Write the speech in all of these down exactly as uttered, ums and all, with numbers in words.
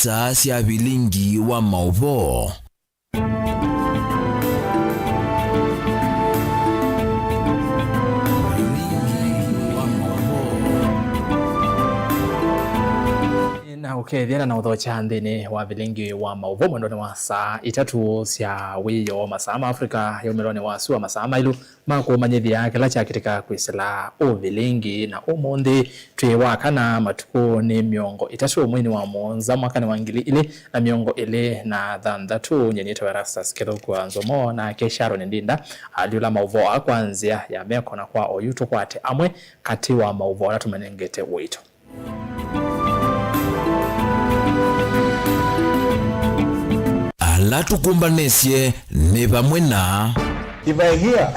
Saa sya vilingi wa maũvoo. Vilingi wa maũvoo. Na ũkethya na ũthokya nthĩnĩ wa vilingi wa maũvoo mwendonĩ wa saa itatũ sya wĩoo, masaa ma Africa ya umĩlonĩ wa sua, masaa maĩlu ma kũmanyĩthya kĩla kyakĩtĩka kwĩsĩla ũvilingi. Na ũmũnthĩ twĩ wa kana, matukũ nĩ mĩongo ĩtatũ mweinĩ wa mũonza mwakanĩ wa ngili ilĩ na mĩongo ĩlĩ na thanthatũ. Nyie nĩtawa Erastus Kĩthũkũ wa Nzomo, nake Sharon Ndinda alyũla maũvoo aa kwa nzĩa ya meko, na kwa oyu tũkwate amwe katĩ wa maũvoo ala tũmanengete ũito. Ala tũkũmbanĩsye nĩ vamwe na. If I hear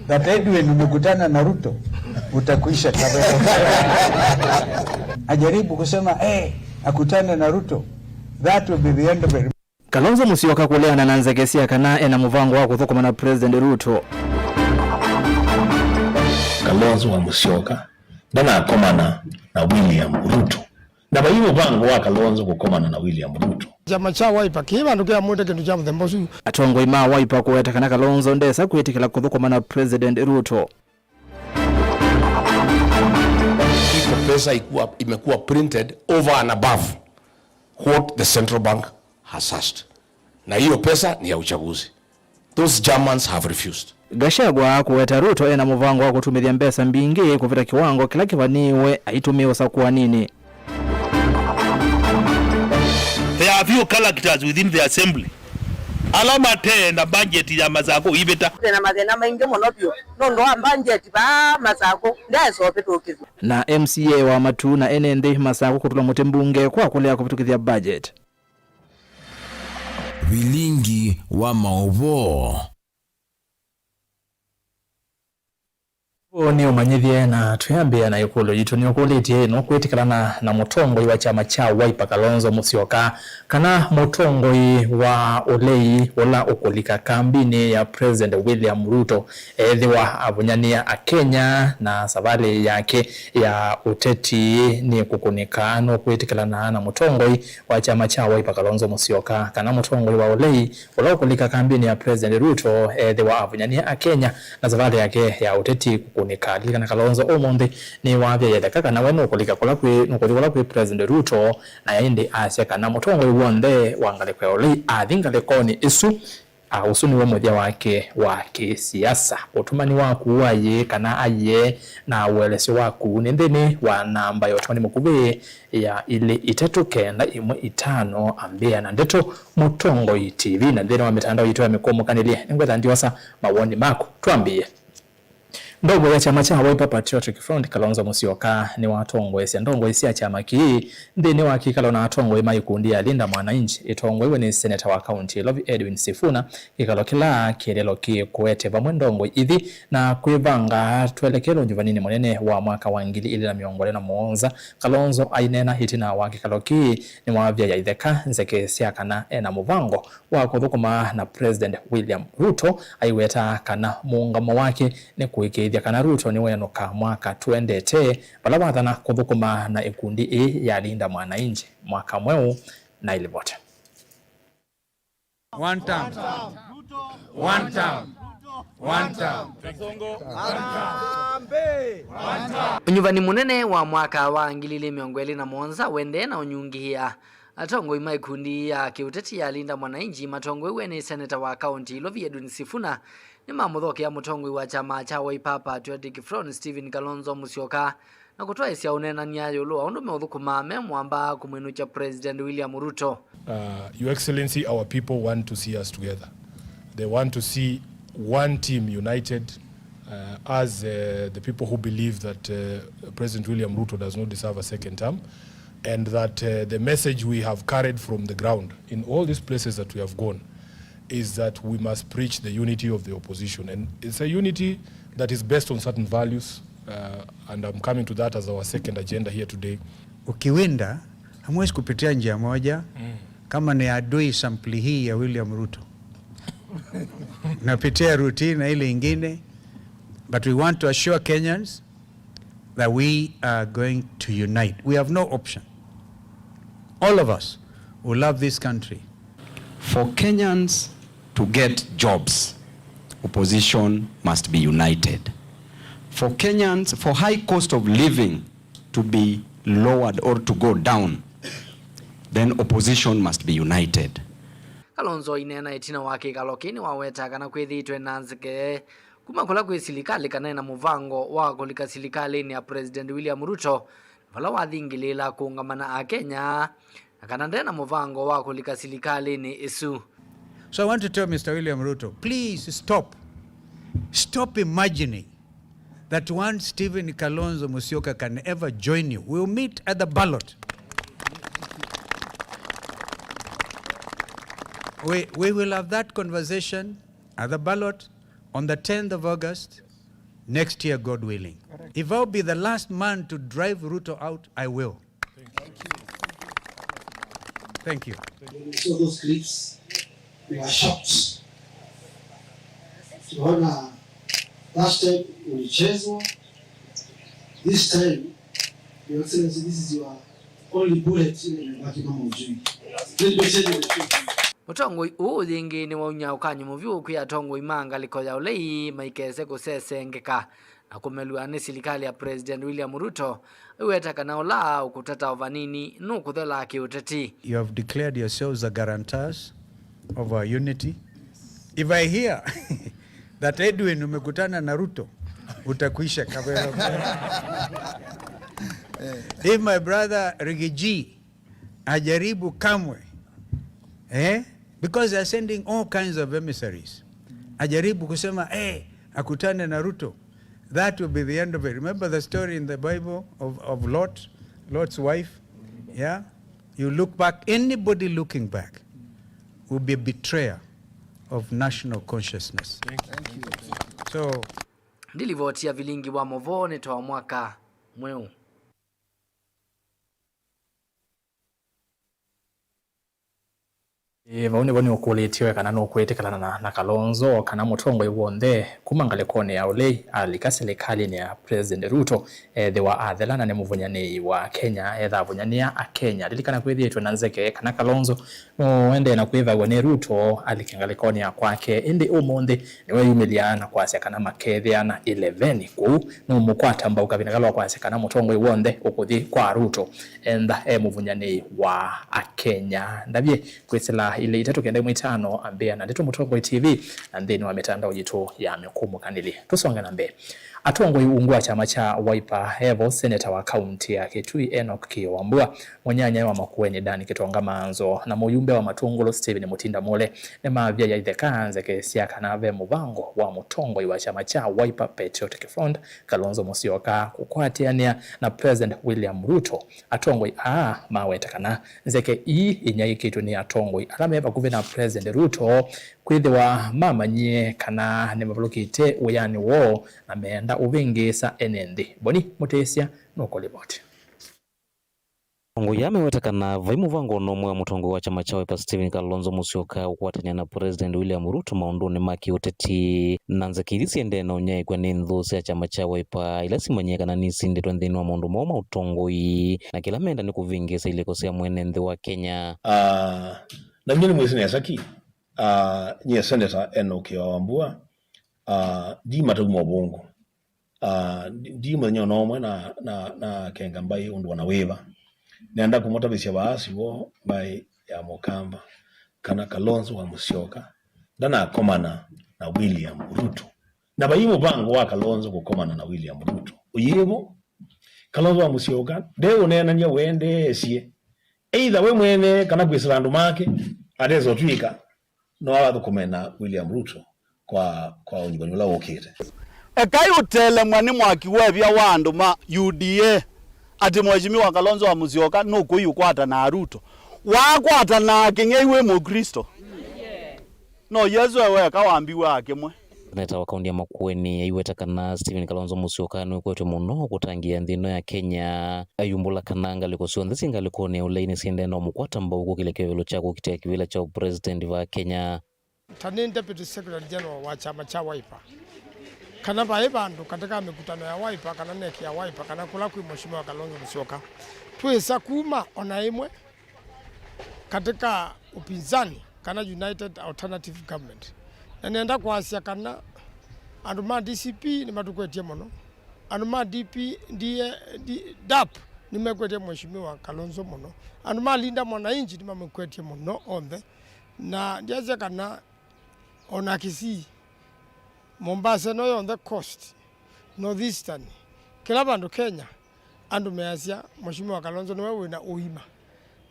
that Edwin umekutana na Ruto, utakuisha kabisa. Ajaribu kusema, "Eh, akutane na Ruto." That will be the end of it. Kalonzo Musyoka kũleana na nzeke sya kana ena mũvango wa kũthũkũma na President Ruto. Kalonzo wa Musyoka ndanakomana na William Ruto. Na vai mũvango wa Kalonzo kũkomana na William Ruto. Kyama kya Wiper kĩĩ vandũ kĩamwĩte kĩndũ kya mũthemba ũsu. Atongoi ma Wiper kũweta kana Kalonzo ndesa kwĩtĩkĩla kũthũkũma na President Ruto. Iko pesa ikuwa, imekuwa printed over and above what the central bank has asked. Na hiyo pesa ni ya uchaguzi. Those Germans have refused. Gachagua kũweta Ruto ena mũvango wa kũtumĩthya mbesa mbingĩ kũvĩta kĩwango kĩla kĩvanĩĩwe aitũmĩe ũsakũaninĩ. There are few characters within the assembly ala mate na budget ya Masakũ ivĩta. Twĩ na mathĩna maingĩ mũno vyũ nũndũ wa budget vaa Masakũ ndyaĩsa ũvĩtũkĩthw'a. Na M C A wa Matuu na ene nthĩ Masakũ kũtũla mũtĩ mbunge kwa kũlea kũvĩtũkĩthya budget. Vilingi wa maũvoo. Ũũ nĩ ũmanyĩthye, na twĩambĩĩa na ĩkũlyo yitũ. Nĩũkũlĩtye, nũkwĩtĩkĩlana na mũtongoi wa kyama kya Wiper Kalonzo Musyoka kana mũtongoi wa ũlei ũla ũkũlika kambinĩ ya President William Ruto ethĩwa avunyanĩa Akenya na savalĩ yake ya ũteti nĩkũkũnĩka? Nũkwĩtĩkĩlana na mũtongoi wa kyama kya Wiper Kalonzo Musyoka kana mũtongoi wa ũlei ũla ũkũlika kambinĩ ya President Ruto ethĩwa avunyanĩa Akenya na savalĩ yake ya ũteti kũkũnĩka? Lilikana Kalonzo ũmũnthĩ nĩwavya ĩtheka kana we nũkũlika kũla kwĩ, nũkũthi kũla kwĩ President Ruto, na ĩndĩ asya kana mũtongoi w'onthe wa ngalĩko ya ũlei athi ngalĩkonĩ ĩsu, a, ũsu nĩw'o mũthya wake wa kĩsiasa. Ũtũmani waku wa yĩĩ kana aiee na ũelesyo waku nĩ nthĩnĩ wa namba ya ũtũmani mũkuvĩ ya ilĩ itatũ kenda ĩmwe itano. Ambĩĩa na Ndeto Mũtongoi T V, na nthĩnĩ wa mĩtandao yitũ ya mĩkũmũkanĩlye nĩngwetha ndiosa mawoni maku. Twambĩĩe. Ndongo ya kyama kya Wiper Patriotic Front, Kalonzo Musyoka, nĩwatongoesya ndongoi sya kyama kĩĩ nthĩnĩ wa kĩkalo na atongoi ma ikundi ya Linda Mwananchi ĩtongoew'e nĩ seneta wa kaunti ya Ilovi Edwin Sifuna, kĩkalo kĩla kĩeleelo kĩĩ kũete vamwe ndongoi ithi na kwĩvanga twelekele ũnyuvaninĩ mũnene wa mwaka wa ngili ilĩ na mĩongo ĩlĩ na mũonza. Kalonzo aineena ĩtina wa kĩkalo kĩĩ nĩwavyaĩa itheka nzeke sya kana ena mũvango wa kũthũkũma na President William Ruto, aiweta kana mũũngamo wake nĩ kũĩkĩĩthya kana Ruto nĩwĩanũka mwaka tũendete, vala wathana kũthũkũma na ĩkundi ĩĩ ya Linda Mwananchi. Mwaka mweũ na ilivoti. One term. One term. One term. Ũnyuvani mũnene wa mwaka wa ngili ilĩ mĩongo ĩlĩ na mũonza ũendee na ũnyungĩĩa atongoi ma ikundi ya kĩũteti ya Linda Mwananchi matongoew'e nĩ seneta wa kaunti Ilovi Edwin Sifuna nĩmamũthokea mũtongoi wa kyama kya Wiper Patriotic Front Stephen Kalonzo Musyoka na kũtwaĩsya ũneenany'a ĩũlũ wa ũndũ meũthũkũma me mũamba kũmwĩnũkya President William Ruto. Uh, Your Excellency, our people want to see us together. They want to see one team united, uh, as, uh, the people who believe that, uh, President William Ruto does not deserve a second term, and that, uh, the message we have carried from the ground in all these places that we have gone is that we must preach the unity of the opposition, and it's a unity that is based on certain values, uh, and I'm coming to that as our second agenda here today. Ukiwinda, hamwezi kupitia njia moja. Mm. Kama ni adui sampuli hii ya William Ruto, napitia routine na ile ingine, but we want to assure Kenyans that we are going to unite. We have no option. All of us, who love this country. For Kenyans to get jobs, opposition must be united. For Kenyans, for high cost of living to be lowered or to go down, then opposition must be united. Kalonzo aineena ĩtina wa kĩkalo kĩĩ nĩwaweta kana kwĩthĩĩtwe na nzeke kuma kũla kwĩ silikalĩ kana ena mũvango wa kũlika silikalĩnĩ ya President William Ruto, vala wathingĩlĩĩla kũũngama na Akenya, na kana ndena mũvango wa kũlika silikalĩnĩ ĩsu. So I want to tell Mister William Ruto, please stop. Stop imagining that one Stephen Kalonzo Musyoka can ever join you. We'll meet at the ballot. We, we will have that conversation at the ballot on the tenth of August next year, God willing. If I'll be the last man to drive Ruto out, I will. Thank you. When we saw those clips, we were shocked. Tunaona last time ulichezwa, this time, Your Excellency, this is your only bullet ile imebaki kama ujui. Let me tell you the truth. Mũtongoi ũũ yĩngĩ nĩwaumya ũkany'o mũvyũ kwĩ atongoi ma ngalĩko ya ũlei maikese kũsesengeka na kũmelw'a nĩ silikalĩ ya President William Ruto, aiweta kana ũla ũkũtata o vanini nũkũthelaa kĩũteti. You have declared yourselves the guarantors of our unity. If I hear that Edwin umekutana na Ruto, utakwisha kabisa. If my brother Riggy G ajaribu kamwe, eh? Because they are sending all kinds of emissaries. Ajaribu kusema, eh, akutane na Ruto. That will be the end of it. Remember the story in the Bible of, of Lot, Lot's wife? Yeah? You look back, anybody looking back will be a betrayer of national consciousness. Thank you. So, ndilivoti ya vilingi wa movoo nĩ twa mwaka mweũ. Ĩĩ, vau nĩvo nĩũkũlĩtye kana nũkwĩtĩkĩlana na, na Kalonzo kana mũtongoi w'onthe kuma ngalĩkonĩ ya ũlei alika silikalĩnĩ ya President Ruto ethĩwa athela na nĩ mũvũnyanĩi wa Kenya, etha avũnyanĩa Akenya. Lilikana kwĩthĩĩtwe na nzeke kana Kalonzo no ũendee na kwĩthaw'a nĩ Ruto alike ngalĩkonĩ ya kwake, ĩndĩ ũmũnthĩ nĩweyumĩlya na kwasya kana makethĩana ĩleveni. Kwoou nũmũkwata mbau kavinda kala wa kwasya kana mũtongoi w'onthe ũkũthi kwa Ruto enda e mũvũnyanĩi wa Akenya. Ndavye kwĩsĩla ilĩ itatũ kenda ĩmwe itano, ambĩa na Ndeto Mũtongoi T V na nthĩnĩ wa mĩtandao yitũ ya mĩkũmũkanĩlye. Tũsonge na mbee. Atongoi ungu wa kyama kya Wiper, evo seneta wa kaunti ya Kitui Enock Kĩyo Wambua, mũnyanyae wa Makueni Dan Kĩtonga Manzo na mũyumbe wa Matungulu Stephen Mutinda Mule nĩmavyaia itheka nzeke sya kana ve mũvango wa mũtongoi wa kyama kya Wiper Patriotic Front Kalonzo Musyoka kũkwatĩanĩa na President William Ruto. Atongoi aa maweta kana nzeke ii inyaĩĩkĩtw'e nĩ atongoi ala me vakuvĩ na President Ruto kwĩthĩwa mamanyie kana nĩmavalũkĩte wĩanĩ woo na meenda ũvĩngĩĩsa ene nthĩ. Boni Mũtĩsya nũkũlivoti. Atongoi aa meweta kana vai mũvango o na ũmwe wa mũtongoi wa kyama kya Wiper Stephen Kalonzo Musyoka ũkwatany'a na President William Ruto maũndũnĩ ma kĩũteti, na nzeke ithi siendee na ũnyaĩĩkw'a nĩ nthũ sya kyama kya Wiper ila simanyie kana nisindĩtwe nthĩnĩ wa maũndũ moo ma ũtongoi, na kĩla menda nĩ kũvĩngĩĩsa ilĩko sya mwene nthĩ wa Kenya. Ah, na nyie nĩ mwĩsĩ nesa ki, ah, nyie Seneta Enock Kĩyo Wambua, ah, ndi matauma ũvũngũ. Ah, ndi, ndi mũthenya o na ũmwe na, na, na kenga mbaĩ ũndũ o na wĩva. Nenda kũmũtavĩsya vaa siw'o mbaĩ ya Mũkamba kana Kalonzo wa Musyoka ndanakomana na William Ruto. Na vai mũvango wa Kalonzo kũkomana na William Ruto. Ũyĩvo, Kalonzo wa Musyoka ndeũneenany'a wendeesye either we mwene kana kwĩsĩla andũ make, atesa ũtw'ĩka no athũkũme na William Ruto kwa, kwa ũnyuvani ũla ũkĩte. Ekai ũtelemwa nĩ mwaki wevya wa andũ ma U D A atĩ Mheshimiwa Kalonzo wa Musyoka nũkũi ũkwata na Ruto. Waakwata na kĩng'ei wĩ Mũkristo? No Yesũ ewe eka wambiwe akĩmwe. Seneta wa kaunti ya Makueni aiweta kana Stephen Kalonzo Musyoka nĩwĩkwetwe mũno kũtangĩĩa nthĩ ĩno ya Kenya. Ayumbũla kana ngalĩko syonthe syĩ ngalĩkonĩ ya ũlei nĩsiendee na ũmũkwata mbau kũkĩlya kĩvevelo kya kũkitĩa kĩvĩla kya ũpresident va Kenya. Ta nĩ Deputy Secretary General wa kyama kya Wiper, kana vaĩ vandũ katĩ ka mĩkutano ya Wiper kana NEC ya Wiper kana kũla kwĩ Mheshimiwa Kalonzo Musyoka, twĩsa kuma ona ĩmwe katika upinzani kana United Alternative Government. Na nenda kwasya kana andũ ma D C P nĩmatũkwetye mũno. Andũ ma D P, D, D, dap nĩmekwetye Mheshimiwa Kalonzo mũno. Andũ ma Linda Mwananchi nĩmamũkwetye mũno onthe. Na ndiasya kana ona Kisii, Mombasa ĩno yonthe coast, North Eastern, kĩla vandũ Kenya, andũ measya Mheshimiwa Kalonzo nĩwe wĩna ũima.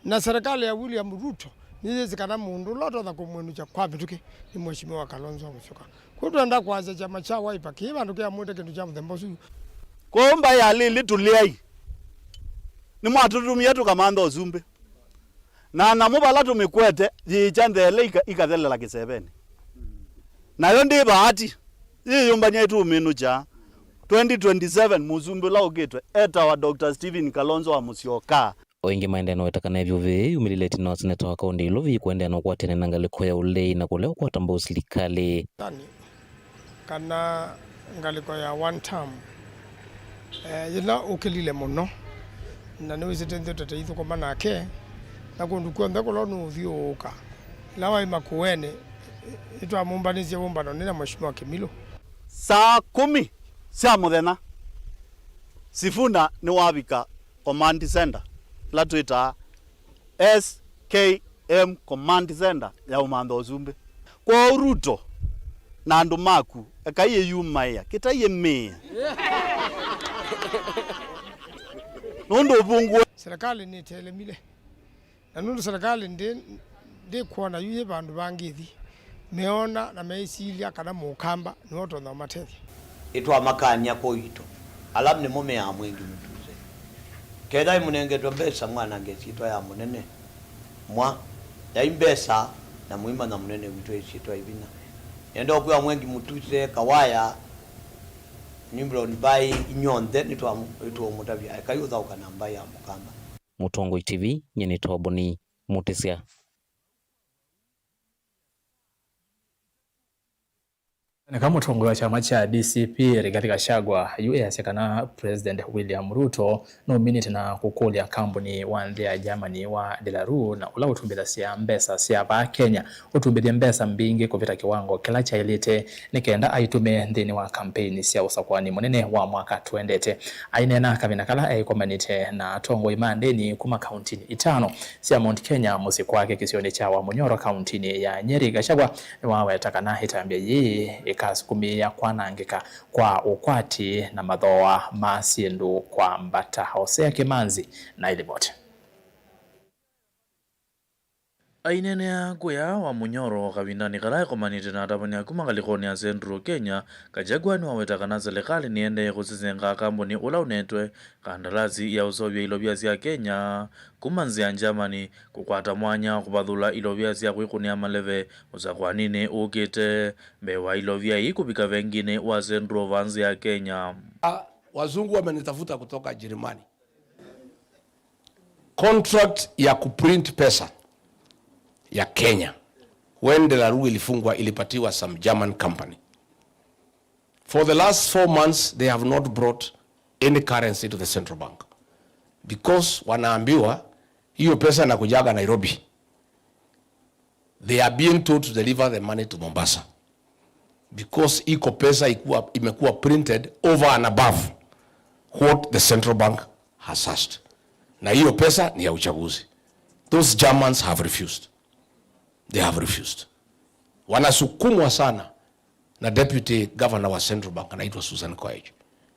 Na serikali ya William Ruto nĩyĩsĩ kana mũndũ ũla ũtonya kũmwĩnũkya kwa mĩtũkĩ nĩ Mheshimiwa Kalonzo Musyoka. Kwoou twenda kwasya kyama kya Wiper kĩĩ vandũ kĩamwĩte kĩndũ kya mũthemba ũsu. Kwoou mbaĩ ya Lili tũlĩai, nĩmwatũtũmie tũkamantha ũsumbĩ. Na nyamũ vala tũmĩkwete yĩkya ntheele ika-, ikathelela kĩsevenĩ. Nayo ndĩ vaati, yĩyũmbany'a ĩtũmĩnũkya. Twenty twenty-seven mũsumbĩ ũla ũkĩte etawa Doctor Stephen Kalonzo wa Musyoka. O ĩngĩ maendee na weta kana ĩvyũvĩ yumĩlile ĩtina wa seneta wa kaũntĩ ya Ilovi kũendeea na ũkwatĩanĩa na ngalĩko ya ũlei na kũlea ũkwata mbau silikalĩ. Kana ngalĩko ya one term, eh, yĩla ũkĩlile mũno, na nĩwĩsĩte nthe tũteithũkũma nake, na kũndũ kw'onthe kũla nũũthyũũka. Ĩla waĩ Makueni, nĩtwamũmbanĩsye wũmbano nĩ na Mheshimiwa Kĩmilũ. Saa kũmi sya mũthenya, Sifuna nĩwavika command center, ĩla twĩtaa S K M Command Center ya ũmantha ũsumbĩ. Kwoou Ruto na andũ maku, ekai ĩyumaĩa, kĩtai ĩmĩĩa. Nũndũ ũvũngũ. Serikali nĩtelemile. Na nũndũ serikali ndĩ, ndĩkwona yu yĩ vandũ vangĩ ĩthi, meona na meĩsilya kana mũkamba nĩwe ũtonya ũmatethya. Ĩtwamakany'a kũitũ, ala nĩmo meaa Mwengi Mutuse. Kethĩwa ĩmũnengetwe mbesa mwanange ĩsyĩtwa ya mũnene, mwa, yai mbesa na mũimanya mũnene witũ ĩsyĩtwa ĩvinya. Nĩenda ũkwĩa Mwengi Mutuse, Kawaya, Nimrod Mbai, inyw'onthe nĩtwa-, nĩtũũmũtavya, ekai ũthaũka na mbaĩ ya mũkamba. Mũtongoi T V, nyie nĩ Toboni Mũtĩsya. Neka mũtongoi wa kyama kya D C P Rigathi Gachagua yu easya kana President William Ruto nũminĩte na kũkũlya kambuni wa nthĩ ya Germany wa De La Rue na ũla ũtumbĩthasya mbesa sya vaa Kenya ũtumbĩthye mbesa mbingĩ kũvĩta kĩwango kĩla kyaĩlĩte nĩ kenda aitũmĩe nthĩnĩ wa kampeini sya ũsakũani mũnene wa mwaka tũendete. Aineena kavinda kala eĩkomanĩte na atongoi ma ndĩni kuma kauntinĩ itano sya Mount Kenya mũsyĩ kwake kĩsionĩ kya Wamunyoro kauntinĩ ya Nyeri, Gachagua nĩwaweta kana ĩtambya yĩĩ ĩkasukumĩĩa kwanangĩka kwa ũkwati na mathooa ma syĩndũ kwambata. Hosea Kĩmanzi na ĩlivoti. Aineenea kũya Wamunyoro kavindanĩ kala ekomanĩte na atavany'a kuma ngalĩkonĩ ya Central Kenya, Gachagua nĩwaweta kana silikalĩ nĩendee kũsesenga kambuni ũla ũnetwe kandalasi ya ũseũvya ilovia sya Kenya kuma nzĩ ya Germany kũkwata mwanya wa kũvathũla ilovia sya kwĩkũnĩa maleve ũsakũaninĩ ũkĩte mbee wa ilovia ii kũvika venginĩ wa Central va nzĩ ya Kenya. Ah, wazungu wamenitafuta kutoka Jerumani. Contract ya kuprint pesa ya Kenya, when De La Rue ilifungwa, ilipatiwa some German company. For the last four months, they have not brought any currency to the central bank. Because wanaambiwa, hiyo pesa inakujaga Nairobi. They are being told to deliver the money to Mombasa. Because iko pesa ikuwa, imekuwa printed over and above what the central bank has asked. Na hiyo pesa ni ya uchaguzi. Those Germans have refused. They have refused. Wanasukumwa sana na deputy governor wa central bank anaitwa Susan Koech,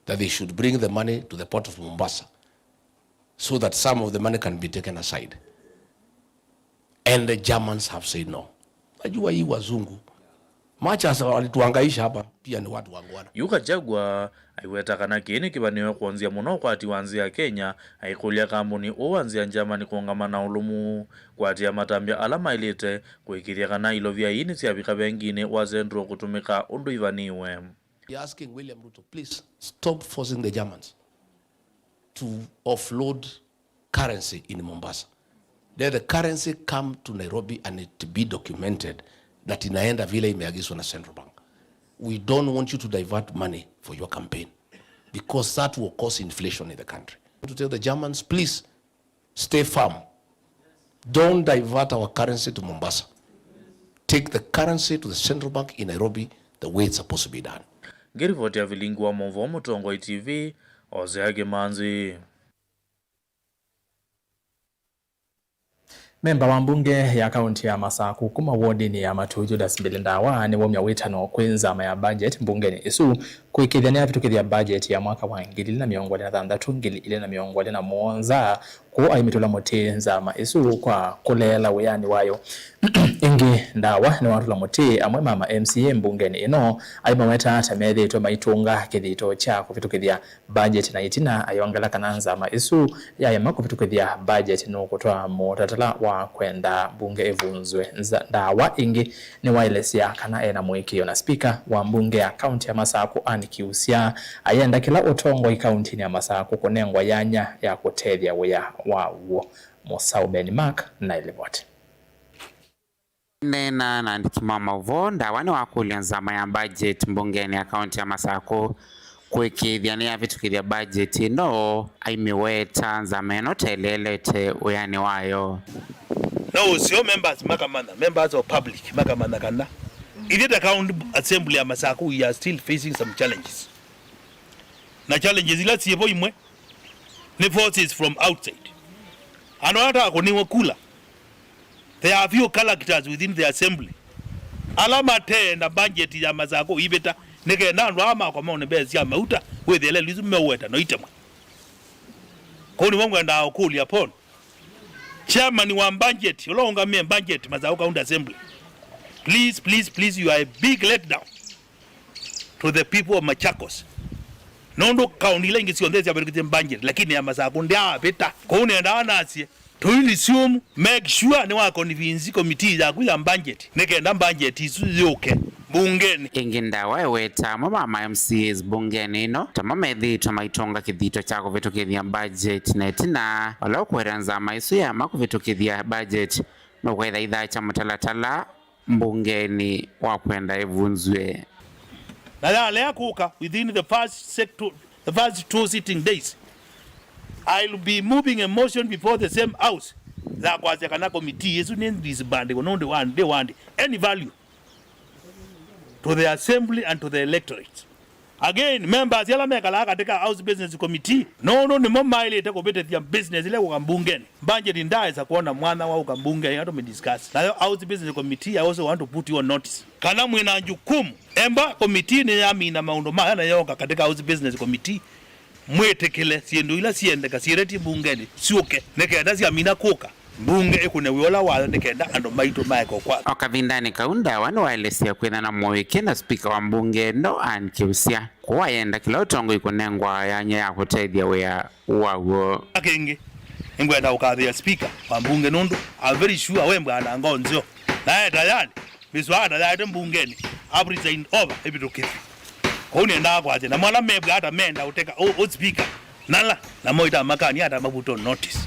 that they should bring the money to the port of Mombasa so that some of the money can be taken aside. And the Germans have said no. Najua hii wazungu, much as walituhangaisha hapa, pia ni watu wangwana. Yu Gachagua aiweta kana kĩĩ nĩ kĩvanĩo kwonzya mũno ũkwati wa nzĩ ya Kenya, aikũlya kambuni ũũ wa nzĩ ya Germany kũũngama na ũlũmu kũatĩĩa matambya ala maĩlĩte kũĩkĩĩthya kana ilovia ii nĩsyavika venginĩ wa Central kũtũmĩka ũndũ ivaniwe. We are asking William Ruto, please stop forcing the Germans to offload currency in Mombasa. Let the currency come to Nairobi and it be documented that inaenda vile imeagizwa na Central Bank. We don't want you to divert money for your campaign because that will cause inflation in the country. To tell the Germans, please stay firm. Don't divert our currency to Mombasa. Take the currency to the central bank in Nairobi the way it's supposed to be done. Ngĩrivoti ya vilingi wa maũvoo Mũtongoi T V, Hosea Kĩmanzi. Memba wa mbunge ya kaunti ya Masaku kuma wodinĩ ya Matu, Judas Mbili Ndawa, nĩwaumya wĩtano kwĩ nzama ya budget mbungenĩ ĩsu kũĩkĩĩthya nĩyavĩtũkĩthya budget ya mwaka wa ngili ilĩ na mĩongo ĩlĩ na thanthatũ, ngili ilĩ na mĩongo ĩlĩ na mũonza, kũu aimĩtũla mũtĩ nzama ĩsu kwa kũleela wĩanĩ wayo. Ĩngĩ, Ndawa nĩwatũla mũtĩ amwe ma ma M C A mbungenĩ ĩno aimaweta ta methĩĩtwe maitũnga kĩthito kya kũvĩtũkĩthya budget, na ĩtina ayongela kana nzama ĩsu yaema kũvĩtũkĩthya budget nũkũtwaa mũtalatala wa kwenda mbunge ĩvunzwe. Nza-, Ndawa ĩngĩ nĩwaelesya kana ena mũĩkĩĩo na spika wa mbunge ya kaunti ya Masaku, Ann Kiusya, ayenda kĩla ũtongoi kauntinĩ ya Masaku kũnengwa yanya ya kũtethya wĩa wa w'o. Mũsaũ Ben Mark na ĩlivoti. Neena na andĩki ma maũvoo, Ndawa nĩwakũlya nzama ya budget mbungenĩ ya kaunti ya Masaku kũĩkĩĩthya nĩyavĩtũkĩthya budget ĩno, aimĩweta nzama ĩno ta ĩleelete wĩanĩ wayo. No ũseo members makamanya, members of public makamanya kana ithyĩ ta county assembly ya Masaku, we are still facing some challenges. Na challenges ila syĩvo imwe nĩ forces from outside. Andũ ala matakũnĩwe kula, there are few characters within the assembly ala mateenda budget ya Masaku ĩvĩta, nĩ kenda andũ aa makwa mone mbesa sya mauta, wĩthĩe lelũ isu meũweta no itemwe. Kũu nĩvo ngwendaa ũkũlya Paul, chairman wa budget, ũla ũngamĩe budget Masaku County Assembly. Please, please, please, you are a big letdown to the people of Machakos. Nũndũ kaunti ila ingĩ syonthe syavĩtũkĩtye budget, lakini ya Masaku ndyaavĩta. Kũu nendaa nasye, to resume, make sure nĩwa convince committee yaku ya budget, nĩ kenda budget isu yũke mbungenĩ. Ĩngĩ, Ndawa eweta amwe ma ma M C As mbungenĩ ĩno ta mo methĩĩtwe maitũnga kĩthito kya kũvĩtũkĩthya budget, na ĩtina vala ũkwenda nzama ĩsu yama kũvĩtũkĩthya budget, nũkwĩtha ithaakya mũtalatala mbungenĩ wa kwenda ĩvunzwe. Na yalea kũka within the first sector, the first two sitting days, I'll be moving a motion before the same house ya kwasya kana committee ĩsu nĩ disbandĩwe nũndũ wa ndĩ wandi any value to the assembly and to the electorate. Again, members ala mekalaa katika House Business Committee, nũndũ nĩmo maĩlĩte kũvĩtĩthya business ila ĩkũka mbungenĩ. Budget ndaĩsa kwona mwanya wa ũka mbungenĩ ĩla tũmĩdiscuss. Nayo House Business Committee, I also want to put you on notice kana mwĩ na jukumu. Emba committee nĩyamina maũndũ maya na yoka katika House Business Committee, mwĩtĩkĩle syĩndũ ila siendeka syĩletye mbungenĩ syũke, nĩ kenda syamina kũka, mbunge ĩkũne wĩa ũla wayo nĩ kenda andũ maitũ maeke ũkwatha. O kavindanĩ kau, Ndawa nĩwaelesya kwĩthana mũĩkĩ na spika wa mbunge ĩno, Ann Kiusya, kũu ayenda kĩla ũtongoi kũnengwa yanya ya kũtethya wĩa waw'o. Kĩngĩ, nĩngwenda ũkathĩa spika wa mbunge nũndũ I'm very sure we mbwana ngoo nzeo na e tayarĩ. Miswada yaete mbungeni, I've resigned over ĩvĩtũkĩthw'e. Kwoou nĩendaa kwasya, namo ala mew'a ata meenda ũteka ũ, ũ speaker, nala, namo itamakani ata mavutwa notice.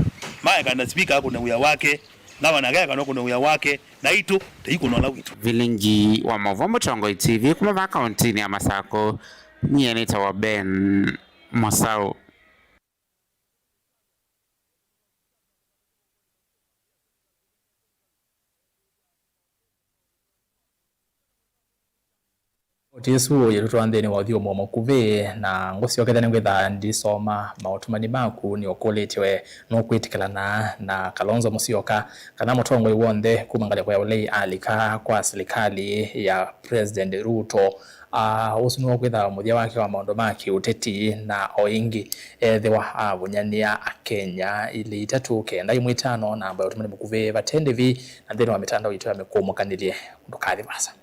Maekana speaker akũne wĩa wake, ngavana akekana ũkũne wĩa wake, naitũ tũikũna ũla witũ. Vilingi wa maũvoo Mũtongoi T V kuma vaa kauntinĩ ya Masakũ, nyie nĩtawa Ben Mũsaũ. Oti ĩsu yĩtũtwaa nthĩnĩ wa ũthyũmũo mũkuvĩ, na ngũsyokethya nĩngwĩthaa ndisoma maũtũmani maku. Nĩũkũlĩtye we nũkwĩtĩkĩlana na Kalonzo Musyoka kana mũtongoi w'onthe kuma ngalĩko ya ũlei alika kwa silikalĩ ya President Ruto. Aa, ũsu nĩw'o ũkwĩthĩwa mũthya wake wa maũndũ ma kĩũteti, na o ĩngĩ ethĩwa avũnyanĩa Akenya ilĩ itatũ kenda ĩmwe itano, namba ya ũtũmani mũkuvĩ vate ndĩvi, na nthĩnĩ wa mĩtandao yitũ ya mĩkũũmũkanĩlye. Ndũkathi vaasa.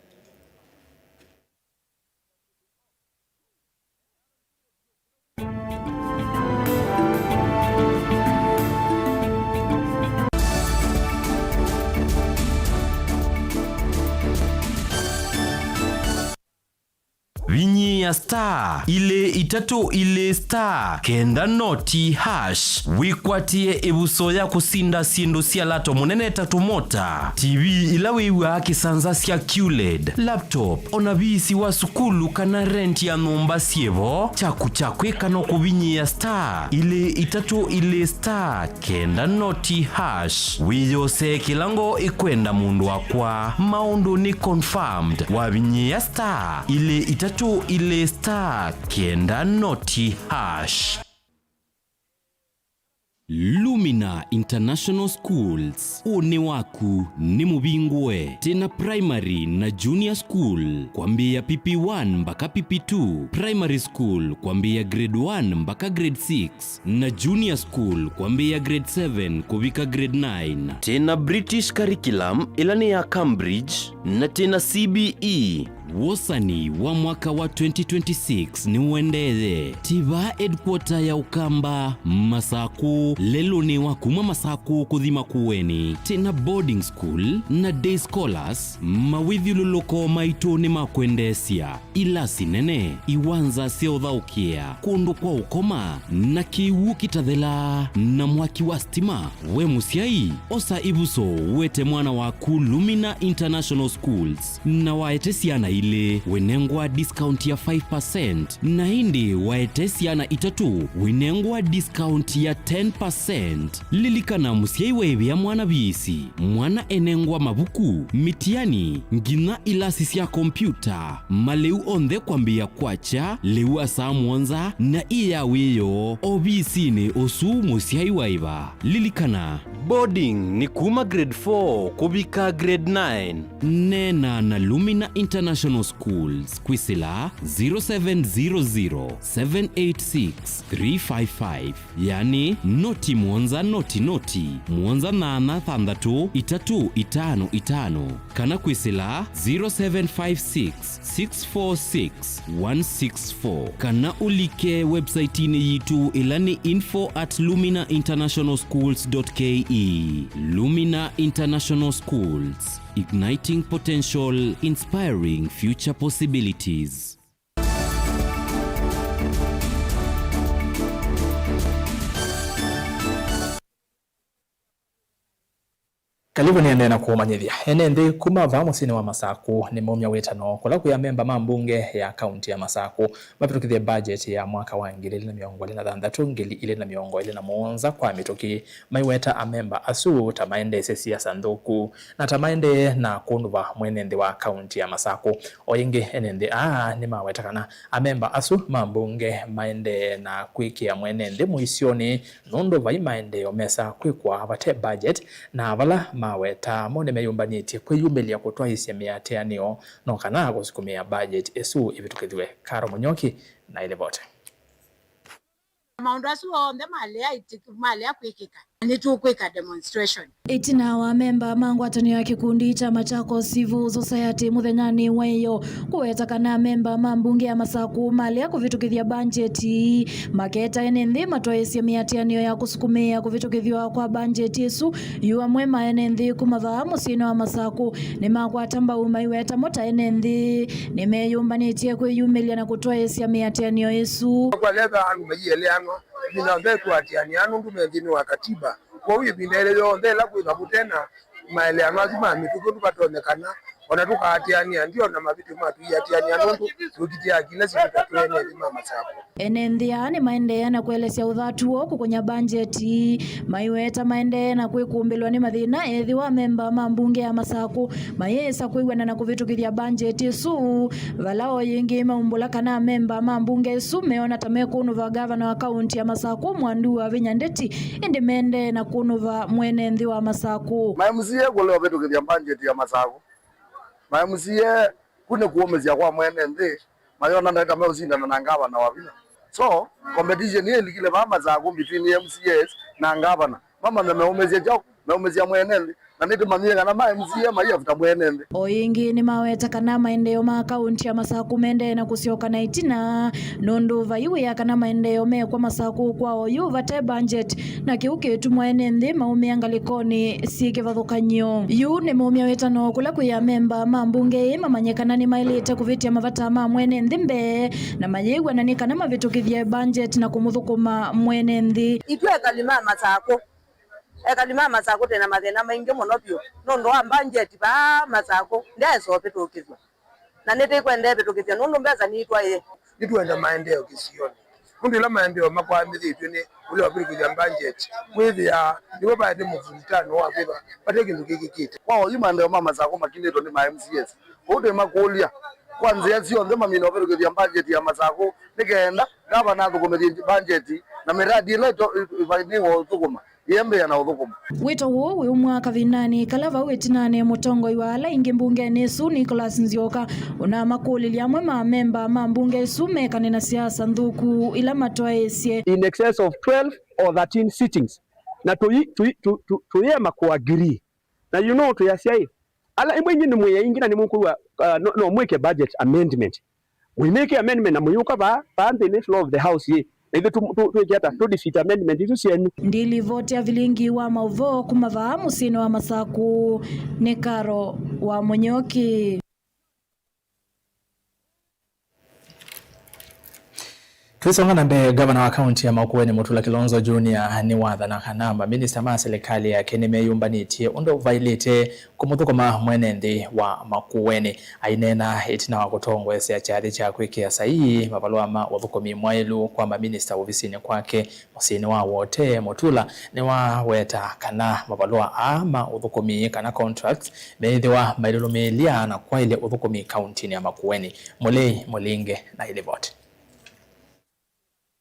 Vinyĩĩa star ilĩ itatũ ilĩ star kenda noti hash, wĩkwatĩe ĩvuso ya kũsinda syĩndũ sya lato mũnene ta tũmota, T V ila wĩw'aa kĩsanza sya Q led, laptop, o na viisi wa sukulu kana rent ya nyũmba syĩ vo. Kyaku kya kwĩka no kũvinyĩĩa star ilĩ itatũ ilĩ star kenda noti hash. Wĩyosee kĩla ngoo ĩkwenda, mũndũ wakwa. Maũndũ nĩ confirmed. Wavinyĩĩa star ilĩ itatũ ilĩ star kenda noti hash. Lumina International Schools, ũnĩ waku nĩ mũvingũe. Twĩna primary na junior school kwambĩĩa P P one mpaka P P two, primary school kwambĩĩa grade one mpaka grade six, na junior school kwambĩĩa grade seven kũvika grade nine. Twĩna British curriculum, ĩla nĩ ya Cambridge, na twĩna C B E. Wosani wa mwaka wa twenty twenty-six nĩũendee. Tiva headquarter ya Ũkamba, Masakũ, lelũnĩ wa kuma Masakũ kũthi Makueni. Twĩna boarding school na day scholars, mawĩthyũlũlũko maitũ nĩ ma kwendeesya. Ilasi nene, iwanza sya ũthaũkĩa, kũndũ kwa ũkoma, na kĩw'ũ kĩtathelaa, na mwaki wa stima. We mũsyai, osa ĩvuso wete mwana waku Lumina International Schools, na waete syana ilĩ, wĩnengwa discount ya five percent, na ĩndĩ waete syana itatũ, wĩnengwa discount ya ten percent. Lilikana, mũsyai waĩvĩa mwana viisi, mwana enengwa mavuku, mitiani, nginya ilasi sya kompyuta, malĩu onthe kwambĩĩa kwakya lĩu wa saa mũonza na ĩ ya wĩoo ovisinĩ ũsu mũsyai waĩva. Lilikana, boarding nĩ kuma grade four kũvika grade nine. Neena na Lumina International Schools kwĩsĩla zero seven zero zero, seven eight six, three five five. Yani, noti mũonza noti noti, mũonza nyanya thanthatũ itatũ itano itano, kana kwĩsĩla zero seven five six, six four six, one six four, kana ũlike website-inĩ yitũ ĩla nĩ info at lumina international schools dot K E. Lumina International Schools, igniting potential, inspiring future possibilities. Kalivu nĩendee na kũmanyĩthya ene nthĩ kuma vaa mũsyĩnĩ wa Masakũ nĩmaumya wĩtano kũla kwĩ amemba ma mbunge ya kaunti ya Masakũ mavĩtũkĩthye budget ya mwaka wa ngili ilĩ na mĩongo ĩlĩ na thanthatũ, ngili ilĩ na mĩongo ĩlĩ na mũonza kwa mĩtũkĩ, maiweta amemba asu ta maendeesye siasa nthũku na ta maendee na kũnũva mwene nthĩ wa kaunti ya Masakũ. O ĩngĩ, ene nthĩ aa nĩmaweta kana amemba asu ma mbunge maendee na kwĩkĩa mwene nthĩ mũisyonĩ nũndũ vai maendeeo mesa kwĩkwa vate budget, na vala maweta mo nĩmeyũmbanĩtye kwĩyumĩlya kũtwaĩĩsya mĩatĩanĩo no kana kũsukumĩa budget ĩsu ĩvĩtũkĩthw'e. Karo Mũnyoki na ĩlivoti. Maũndũ asu onthe malea ĩtĩkĩ-, malea kwĩkĩka, nĩtũkwĩka demonstration. Ĩtina wa amemba ma ngwatanĩo ya kĩkundi kya Machakos Civil Society mũthenyanĩ wa ĩyo kũweta kana amemba ma mbunge ya Masakũ malea kũvĩtũkĩthya mbanjeti, maketa ene nthĩ matwaĩĩsye mĩatĩanĩo ya kũsukumĩĩa kũvĩtũkĩthw'a kwa mbanjeti ĩsu, yu amwe ma ene nthĩ kuma vaa mũsyĩnĩ wa Masakũ nĩmakwata mbau maiweta mo ta ene nthĩ nĩmeyũmbanĩtye kwĩyumĩlya na kũtwaĩĩsya mĩatĩanĩo ĩsu. Kwa leva andũ maieleanwa, ĩvinda onthe tũatĩanĩa nũndũ me nthĩnĩ wa katiba. Kwoou ĩvinda ĩla yonthe ĩla kwĩthwa kũte na maeleano asu ma mĩtũkĩ, tũkatonyekana, o na tũkaatĩanĩa ndio na mavĩtyo ma tũiatĩanĩa nũndũ tũkitĩaa kĩla syĩtwa twĩ ene nthĩ ma Masakũ. Ene nthĩ aa nĩmaendeea na kũelesya ũthatu woo kũkũnya mbanjeti, maiweta maendee na kwĩkũmbĩlwa nĩ mathĩna ethĩwa amemba ma mbunge ya Masakũ mayĩsa kwĩw'ana na kũvĩtũkĩthya mbanjeti ĩsu, vala o yĩngĩ maumbũla kana amemba ma mbunge ĩsu meona ta mekũnũva ngavana wa kaunti ya Masakũ Mwandu Wavinya Ndeti, ĩndĩ mendee na kũnũva mwene nthĩ wa Masakũ. Ma M C A kũlea ũvĩtũkĩthya mbanjeti ya Masakũ. Ma M C A ku nĩ kũũmĩsya kwa mwene nthĩ, mayona ndaĩka meũsindana na ngavana Wavinya. So, competition ĩlikile vaa Masakũ between M C As na ngavana. Mamanya meũmĩsya kyaũ, meũmĩsya mwene nthĩ. Na nĩtũmanyie kana ma M C A maiavuta mwene nthĩ. O ĩngĩ nĩmaweta kana maendeeo ma kaũnti ya Masakũ mendee na kũsyoka na ĩtina, nũndũ vai wĩa kana maendeeo mekwa Masakũ kwa oyu vate budget, na kĩu kĩtuma ene nthĩ maumĩa ngalĩkonĩ syĩ kĩvathũkany'o. Yu nĩmaumya wĩtano kũla kwĩ amemba ma mbunge ĩĩ mamanye kana nĩmaĩlĩte kũvĩtya mavata ma mwene nthĩ mbee, na mayĩw'a na nĩ kana mavĩtũkĩthye budget na kũmũthũkũma mwene nthĩ. Ithyĩ ekali ma Masakũ, ekali ma Masakũ twĩ na mathĩna maingĩ mũno vyũ nũndũ wa budget vaa Masakũ ndyaĩsa ũvĩtũkĩthw'a. Na nĩtĩkwenda ĩvĩtũkĩthya nũndũ mbesa nĩitwaĩe. Nĩtwenda maendeeo kĩsionĩ. Nũndũ ĩla maendeeo makwamĩthĩtw'e nĩ ũla ũvĩtũkĩthya budget, wĩthĩaa nĩw'o vaete mũvutano wa kwĩthwa vate kĩndũ kĩkĩkĩte. Kwa oyu maendeeo ma Masakũ makilĩtwe nĩ ma M C As. Kwoou twĩmakũlya kwa nzĩa syonthe mamina ũvĩtũkĩthya budget ya Masakũ nĩ kenda ngavana athũkũmĩthye budget na mĩradi ĩla ĩto-, ĩvanĩĩwe ũthũkũma. Yĩambĩĩa na ũthũkũma. Wĩto ũũ wĩ ũmwe kavindanĩ kala vau ĩtinanĩ mũtongoi wa ala aingĩ mbungenĩ ĩsu, Nicholas Nzioka, ũnamakũlĩlya amwe ma amemba ma mbunge ĩsu mekane na siasa nthũku ila matwaĩĩsye. In excess of twelve or thirteen sittings. Na tũi-, tũi-, tũ-, tũ-, tũyĩema kũ agree. Na you know, twĩasya ĩ, ala, imwe inyw'ĩ nĩ mwĩ aingĩ na nĩmũkwĩw'a, uh, no, no mwĩke budget amendment. We make amendment na mũyũka vaa, vaa nthĩnĩ floor of the house yĩ. Na ithyĩ tũ-, tũ-, twĩke ata? Tũ defeat amendment isu syenyu. Ndilivoti ya vilingi wa maũvoo kuma vaa mũsyĩnĩ wa Masakũ nĩ Karo wa Mũnyoki. Twĩsonga na mbee, ngavana wa kaunti ya Makueni Mutula Kilonzo Junior nĩwathana kana maminista ma silikalĩ yake nĩmeyũmbanĩtye ũndũ vailĩte kũmũthũkũma mwene nthĩ wa Makueni. Aineena ĩtina wa kũtongoesya kyathĩ kya kwĩkĩa saii mavalũa ma ũthũkũmi mwaĩlu kwa maminista ovisinĩ kwake mũsyĩnĩ wa Wote, Mutula nĩwaweta kana mavalũa aa ma ũthũkũmi kana contracts meĩthĩwa mailũlũmĩĩlya na kwaĩlya ũthũkũmi kauntinĩ ya Makueni. Mũlei Mũlinge na ĩlivoti.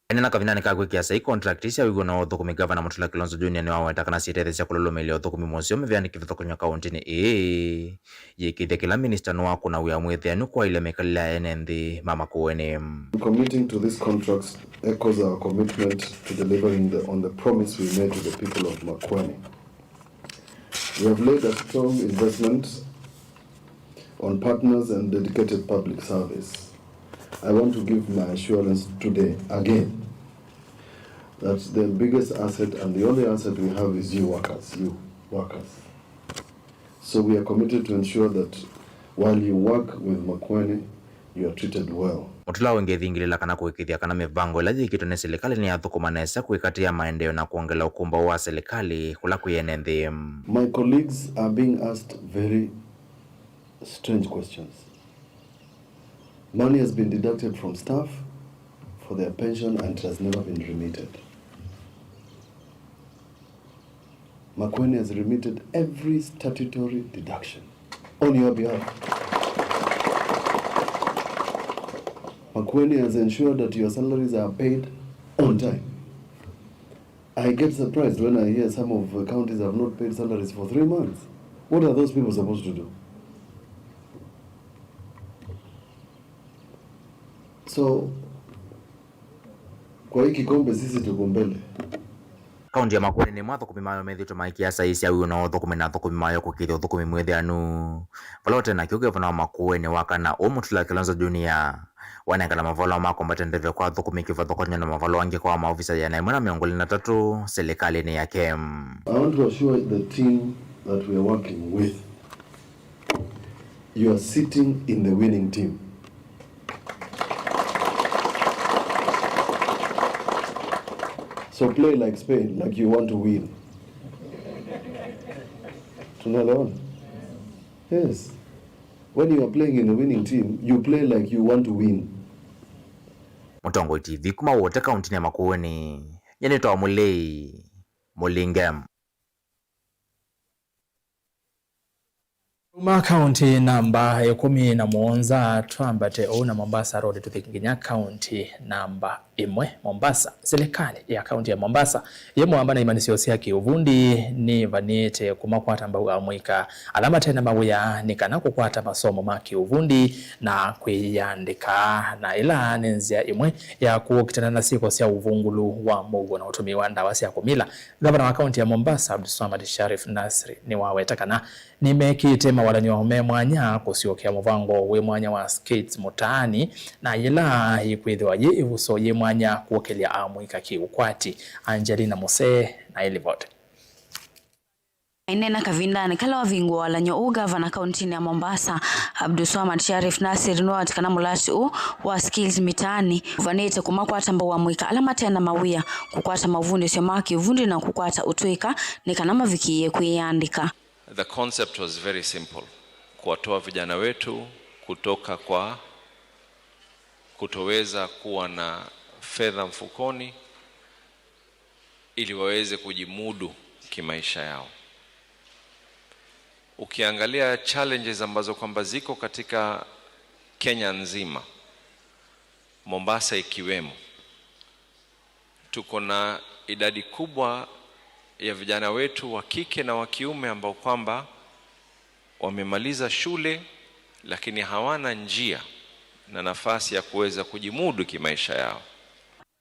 Aineena kavindanĩ ka kwĩkĩa saii contract sya wĩw'ano wa ũthũkũmi, Ngavana Mutula Kilonzo Junior nĩwaweta kana syĩtetheesya kũlũlũmĩĩlya ũthũkũmi mũseo mĩvea nĩ kĩvathũkany'o kauntinĩ ĩĩ, yĩkĩĩthya kĩla minista nĩwakũna wĩa mwĩthĩanu kwaĩlya mĩkalĩle ya ene nthĩ ma Makueni. Committing to these contracts echoes our commitment to delivering the, on the promise we made to the people of Makueni. We have laid a strong investment on partners and dedicated public service. I want to give my assurance today again that the biggest asset and the only asset we have is you workers, you workers. So we are committed to ensure that while you work with Makueni, you are treated well. Mutula ũngĩthingĩlĩla kana kũĩkĩĩthya kana mĩvango ĩla yĩkĩtwe nĩ silikalĩ nĩyathũkũma nesa kwĩkatĩa maendeeo na kwongela ũkũmbaũ wa silikalĩ kũla kwĩ ene nthĩ. My colleagues are being asked very strange questions. Money has been deducted from staff for their pension and it has never been remitted. Makueni has remitted every statutory deduction on your behalf. Makueni has ensured that your salaries are paid on time. I get surprised when I hear some of the counties have not paid salaries for three months. What are those people supposed to do? So, kwa hii kikombe sisi tuko mbele. Kaunti ya Makueni nĩ ĩmwe athũkũmi mayo methĩĩtwe maĩkĩa saii sya wĩw'ano wa ũthũkũmi na athũkũmi mayo kũkĩĩthya ũthũkũmi mwĩthĩanu. Vala ũte na kĩu, ngavana wa Makueni wa kana ũũ Mutula Kilonzo Junior wanengana mavalũa ma kwambatya ndeto kwa athũkũmi kĩvathũkany'o na mavalũa angĩ kwa maovisa ĩana ĩmwe na mĩongo ĩlĩ na atatũ silikalĩnĩ yake. I want to assure the team that we are working with, you are sitting in the winning team. So play like Spain, like you want to win. Tunaelewana? Yes. When you are playing in the winning team, you play like you want to win. Mũtongoi T V kuma Wote kauntinĩ ya Makueni, nyie nĩtawa Mũlei Mũlinge. Kuma kaunti namba ĩkũmi na mũonza, twambate ũu na Mombasa Road, tũthi nginya kaunti namba ĩmwe, Mombasa. Silikalĩ ya kaunti ya Mombasa yĩ mũamba na imanyĩsyo sya kĩũvundi nĩvanĩte kũmakwata mbau amũika ala mate na mawĩa nĩ kana kũkwata masomo ma kĩũvundi na kwĩyandĩka, na ĩla nĩ nzĩa ĩmwe ya kũkitana na syĩko sya ũvungũlu wa mũuo na ũtũmĩi wa ndawa sya kũmila. Ngavana wa kaunti ya Mombasa, Abdulswamad Sharif Nasri, nĩwaweta kana nĩmekĩte mawalany'o me mwanya kũsyokea mũvango wĩ mwanya wa Skills Mtaani, na yĩla yĩkwĩthĩwa yĩ ĩvuso yĩ mwanya kũkĩlya amũika kĩ-ũkwati. Angelina Musee na ĩlivoti. Aineena kavindanĩ kala wavingũa walany'o ũũ, ngavana kauntinĩ ya Mombasa, Abdulswamad Sharif Nasir, nĩwaweta kana mũlati ũũ wa Skills Mtaani ũvanĩte kũmakwata mbau amũika ala mate na mawĩa, kũkwata mavundĩsyo ma kĩvundi na kũkwata ũtũĩka nĩ kana mavikĩĩe kwĩyandĩka. The concept was very simple, kuwatoa vijana wetu kutoka kwa kutoweza kuwa na fedha mfukoni ili waweze kujimudu kimaisha yao. Ukiangalia challenges ambazo kwamba ziko katika Kenya nzima, Mombasa ikiwemo, tuko na idadi kubwa ya vijana wetu wa kike na wa kiume ambao kwamba wamemaliza shule lakini hawana njia na nafasi ya kuweza kujimudu kimaisha yao.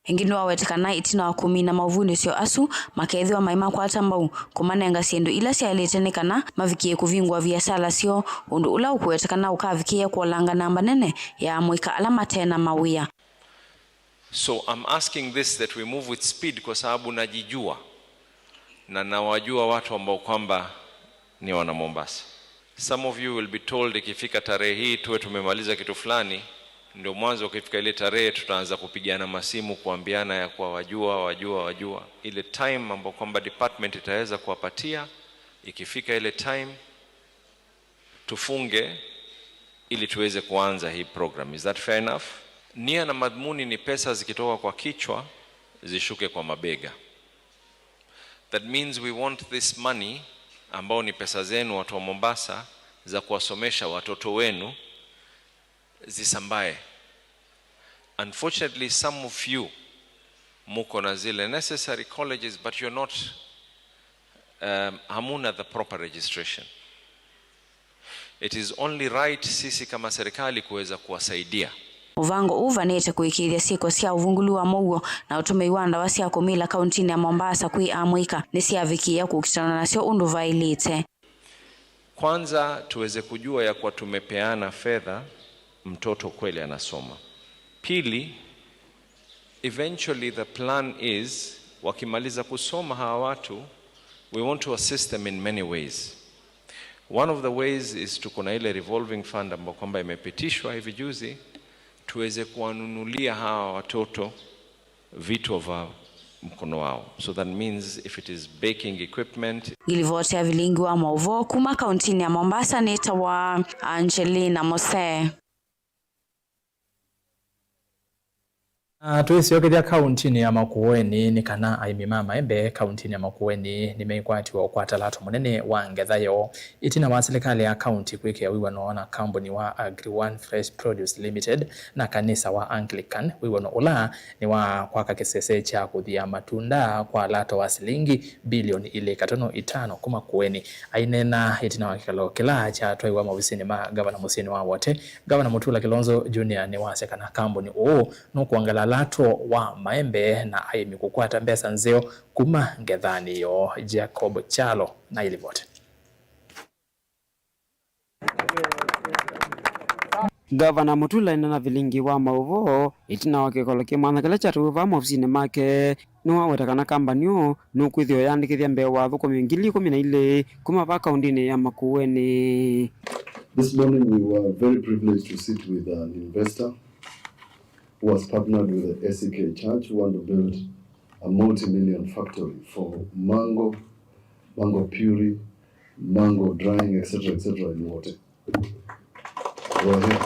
Ĩngĩ nĩwaweta kana ĩtina wa kũmina maũvundĩsyo asu, makeethĩwa maimakwata mbau kũmanenga syĩndũ ila syaĩlĩte nĩ kana mavikĩe kũvingũa viasala syoo, ũndũ ũla ũkũweta kana ũkavikĩĩa kũolanga namba nene ya amũika ala mate na mawĩa. So I'm asking this, that we move with speed kwa sababu najijua na nawajua watu ambao kwamba ni wana Mombasa. Some of you will be told, ikifika tarehe hii tuwe tumemaliza kitu fulani, ndio mwanzo ukifika ile tarehe tutaanza kupigiana masimu kuambiana ya kuwa wajua, wajua, wajua. Ile time ambayo kwamba department itaweza kuwapatia, ikifika ile time tufunge ili tuweze kuanza hii program. Is that fair enough? Nia na madhumuni ni pesa zikitoka kwa kichwa zishuke kwa mabega. That means we want this money, ambao ni pesa zenu watu wa Mombasa, za kuwasomesha watoto wenu, zisambae. Unfortunately, some of you muko na zile necessary colleges, but you're not, um, hamuna the proper registration. It is only right sisi kama serikali kuweza kuwasaidia. Mũvango ũũ ũvanĩte kũĩkĩĩthya syĩko sya ũvungũlu wa mũuo na ũtũmĩi wa ndawa sya kũmila kauntinĩ ya Mombasa kwĩ amũika nĩsyavikĩĩa kũkitana nasyo ũndũ vaĩlĩte. Kwanza, tuweze kujua ya kuwa tumepeana fedha, mtoto kweli anasoma. Pili, eventually the plan is, wakimaliza kusoma hawa watu, we want to assist them in many ways. One of the ways is tuko na ile revolving fund ambayo kwamba imepitishwa hivi juzi, tuweze kuwanunulia hawa watoto vitu vya mkono wao. So that means if it is baking equipment. Ngilivoti ya vilingi wa maũvoo kuma kauntinĩ ya Mombasa nĩtawa Angelina Musee. Na twĩsyokethya kauntinĩ ya Makueni, nĩ kana aĩmi ma maembe kauntinĩ ya Makueni nĩmeikwatiwa ũkwata lato mũnene wa ngetha yoo, ĩtina wa silikalĩ ya kaunti kwĩkĩa wĩw'ano na kambuni wa Agri One Fresh Produce Limited na kanisa wa Anglican, wĩw'ano ũla nĩ wa kwaka kĩsese kya kũthia matunda kwa lato wa silingi bilioni ilĩ katono itano kuma Kueni. Aineena ĩtina wa kĩkalo kĩla kyatwaiwa maovisinĩ ma ngavana mũsyĩnĩ wa Wote, Ngavana Mutula Kilonzo Junior nĩwasya kana kambuni ũũ nũkwongela lato wa maembe na aĩmi kũkwata mbesa nzeo kuma ngethanĩ yoo. Jacob Kyalo na ĩlivoti. Ngavana Mutula aineena na vilingi wa maũvoo ĩtina wa kĩkolo kĩ mwanya kĩla kyatwaiwe vaa maovisinĩ make. Nĩwaweta kana kambani ũũ nũkwĩthĩwa ũyandĩkĩthya mbee wa athũkũmi ngili ikũmi na ilĩ kuma vaa kauntinĩ ya Makueni. This morning we were very privileged to sit with an investor who has partnered with the A C K Church, who want to build a multi-million factory for mango, mango puree, mango drying, et cetera, et cetera in Wote. Go ahead.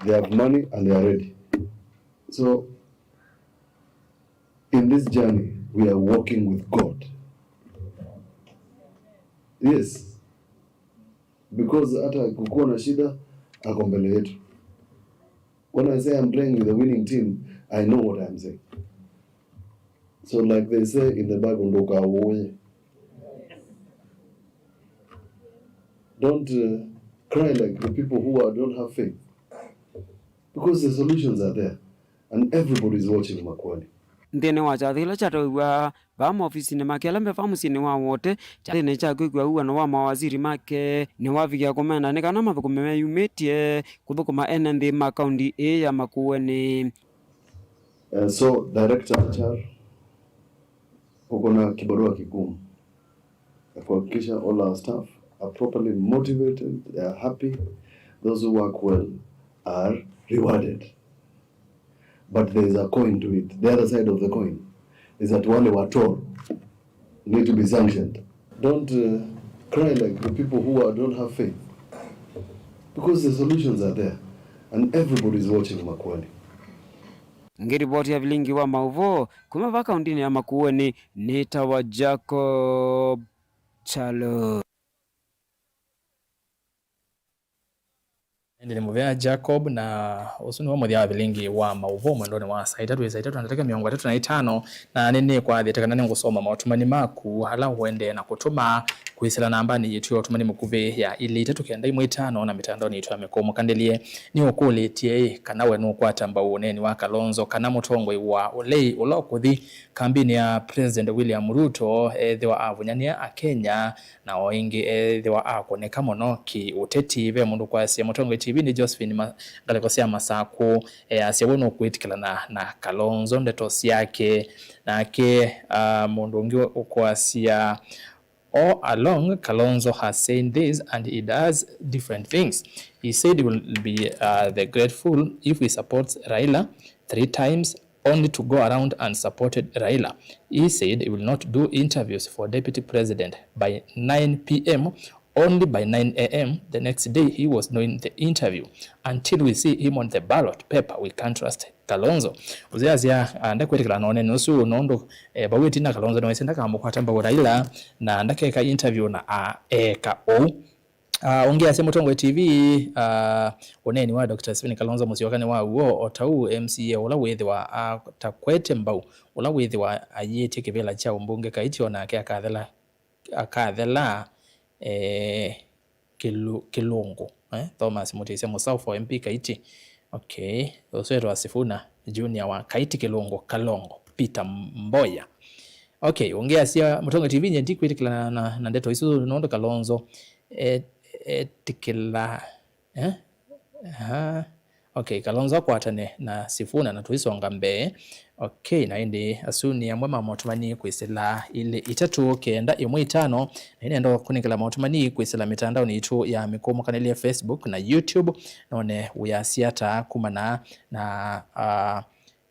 They have money and they are ready. So, in this journey, we are walking with God. Yes. Because hata kukuwa na shida, ako mbele yetu. When I say I'm playing with the winning team, I know what I'm saying. So like they say in the Bible, ndũkawũũye. Don't uh, cry like the people who are, don't have faith. Because the solutions are there and everybody is watching Makueni. Nthĩnĩ wa kyathĩ kĩla kyatawĩw'a vaa maofisinĩ make ala me vaa mũsyĩnĩ wa Wote, kyathĩnĩ kya kwĩkw'a ũw'ano wa mawaziri make, nĩwavikie kũmenda nĩ kana mathũkũme meyumĩtye kũthũkũma ene nthĩ ma kaunti ĩĩ ya Makueni. Uh, so, Director H R, uko na kibarua kigumu ya kuhakikisha all our staff are properly motivated, they are happy, those who work well are rewarded. But there is a coin to it. The other side of the coin is that wale watoro need to be sanctioned. Don't uh, cry like the people who are, don't have faith. Because the solutions are there and everybody is watching Makueni. Ngĩripoti ya vilingi wa maũvoo kuma vaa kauntinĩ ya Makueni, nĩtawa Jacob Chalo. Ĩndĩ nĩ mũvea Jacob, na ũsu nĩwe mũthya wa vilingi wa maũvoo mwendonĩ wa saa itatũ, saa itatũ na ndatĩka mĩongo ĩtatũ na itano, na nĩnĩkwathĩte kana nĩngũsoma maũtũmani maku ala ũendee na kũtũma kwĩsĩla nambanĩ yitũ ya ũtũmani mũkuvĩ ya ilĩ itatũ kenda imwe itano na mĩtandaonĩ yitũ ya mĩkũmũkanĩlye. Nĩũkũlĩtye ĩ kana we nũkwata mbau ũneeni wa Kalonzo kana mũtongoi wa ũlei ũla ũkũthi kambinĩ ya President William Ruto ethĩwa avũnyanĩa Akenya na o ĩngĩ ethĩwa akũnĩka mũno kĩ-ũteti. Ve mũndũ kwasya Mũtongoi T V nĩ Josephine Ma-, ngalĩko sya Masakũ, easya we nũkwĩtĩkĩlana na Kalonzo ndeto syake. Nake, ah, mũndũ ũngĩ ũkwasya, all along Kalonzo has said this and he does different things. He said he will be, uh, the grateful if he supports Raila three times, only to go around and supported Raila. He said he will not do interviews for deputy president by nine p m, only by nine a m the next day he was doing the interview. Until we see him on the ballot paper, we can't trust Kalonzo. Ũzĩasya, ah, ndakwĩtĩkĩla na ũnene ũsu nũndũ, eh, vau ĩtina Kalonzo nĩwĩsĩ ndakamũkwata mbau Raila na ndakeka interview na aeka ũu. Ah, ũngĩ asya Mũtongoi T V, ah, ũneeni wa Doctor Stephen Kalonzo Musyoka nĩ wa w'o, o ta ũu M C A ũla wĩthĩwa atakwete mbau, ũla wĩthĩwa ayĩtye kĩvĩla kya ũmbunge Kaiti, o nake akathela, akathela, eh, kĩlu-, kĩlũngũ, eh, Thomas Mũtĩsya Mũsaũ for M P Kaiti. Okay, ũsu wĩtawa Sifuna Junior wa Kaiti Kĩlũngũ Kalongo, Peter Mboya. Okay, ũngĩ asya Mũtongoi T V, nye ndikwĩtĩkĩlana na, na ndeto isu nũndũ Kalonzo e-, etĩkĩla, eh? Aha. Okay, Kalonzo akwatane na Sifuna na tũisonga mbee. Okay, na ĩndĩ asu nĩ amwe ma maũtũmani kwĩsĩla ilĩ itatũ kenda ĩmwe itano, na ĩnenda kũnengela maũtũmani kwĩsĩla mĩtandaonĩ itũ ya mĩkũmũkanĩlye Facebook na YouTube, none wĩasya ata kumana na, ah,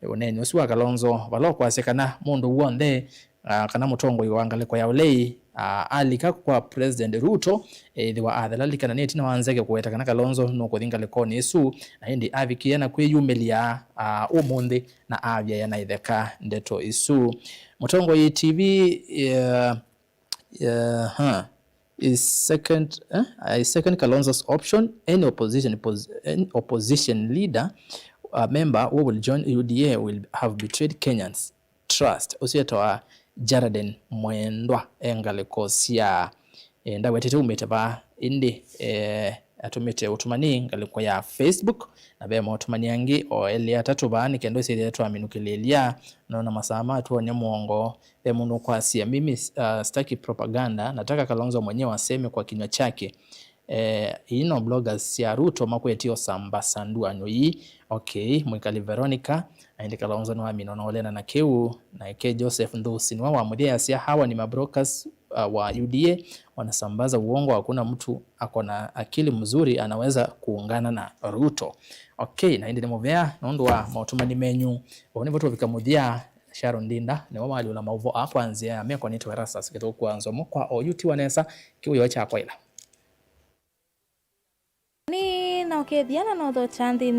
ũneeni ũsu wa Kalonzo, vala ũkwasya kana mũndũ w'onthe, ah, kana mũtongoi wa ngalĩko ya ũlei, ah, alika kwa President Ruto, ethĩwa athela likananĩtye na wa nzeke kũweta kana Kalonzo nũkũthi ngalĩkonĩ ĩsu, na ĩndĩ avikĩĩa na kwĩyumĩlya, ah, ũmũnthĩ na avyaĩa na ĩtheka ndeto isu. Mũtongoi T V, eh, Uh, huh. Is second, eh? I second Kalonzo's option. Any opposition, pos-, any opposition leader, a member who will join U D A will have betrayed Kenyans' trust. Ũsu etawa Jaraden Mwendwa, e ngalĩko sya, eh, ndawetete umĩte vaa, ĩndĩ, eh, atũmĩte ũtũmani ngalĩko ya Facebook, na ve maũtũmani angĩ o elĩ atatũ vaa, nĩ kenda ũsyĩthĩe twaminũkĩlĩlya, nona masaa matwony'a mũongo. Ve mũndũ ũkwasya, mimi, uh, sitaki propaganda, nataka Kalonzo mwenyewe aseme kwa kinywa chake. Eh, ino bloggers sya Ruto makwetio samba sanduanyo ii. Okay, mwikali Veronica, na ĩndĩ Kalonzo nĩwamina na ũlena na kĩu, na eke Joseph Nthusi nĩwe wamũthya asya, hawa ni mabrokers, uh, wa U D A, wanasambaza uongo, hakuna mtu ako na akili mzuri anaweza kuungana na Ruto. Okay, na ĩndĩ nĩ mũvea nũndũ wa maũtũmani menyu. Vau nĩvo tũvika mũthya. Sharon Ndinda nĩwe walyũla maũvoo aa kwa nzĩa ya meko. Nĩtawa Erastus Kĩthũku wa Nzomo kwa oyu tiwa nesa kĩwĩoo kya kwaĩla. Nĩ na ũkethya na nothokya nthĩnĩ